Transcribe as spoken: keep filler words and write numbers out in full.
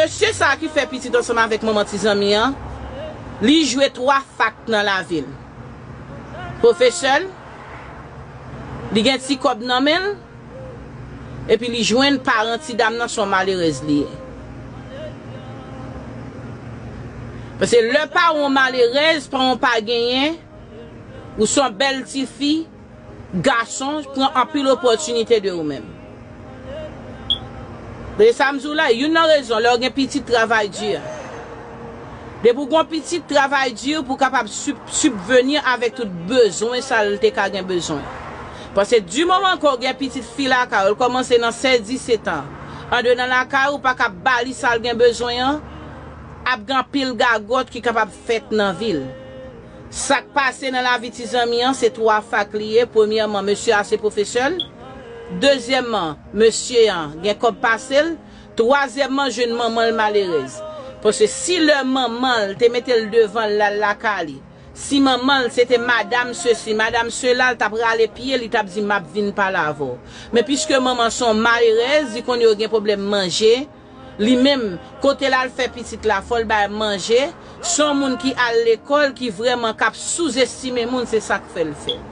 Mesye sa a ki fè pitit ansanm avèk manman ti zanmi an, li jwe twa fak nan lavi l. Pwofesè l, li gen ti kòb nan men l, epi li jwenn paran ti dam nan, se yon malerèz li ye. Paske lè paran w malerèz, paran w pa genyen, ou se yon bèl tifi, gason pran anpil opòtinite de ou menm. Se sa m di w la, youn nan rezon, lè w gen pitit, travay di. Depi w gen pitit, travay di pou w kapab sib-, sibveni avèk tout bezwen sa l te ka gen bezwen. Paske di moman ke w gen pitit fi lakay ou, l kòmanse nan sèz, disèt an, andedan lakay ou pa ka ba li sa l gen bezwen an, ap gen anpil gagòt ki kapab fèt nan vi l. Sa k pase nan lavi ti zanmi an, se twa fak li ye. Premyèman, mesye a se pwofesè l. Dezyèmman, mesye an gen kòb pase l. Twazyèmman, jwenn manman l malerèz. Paske si lè manman l te mete l devan l, l al lakay li, si manman l se te madam sesi, madam sela, l t ap rale pye, li t ap di, "M ap vin pale avè w." Men piske manman se yon malerèz, li konnen yo gen pwoblèm manje, li menm, kote l al fè pitit la, fò l bay manje. Se yon moun ki al lekòl, ki vrèman k ap souzestime moun, se sa k fè l fè l.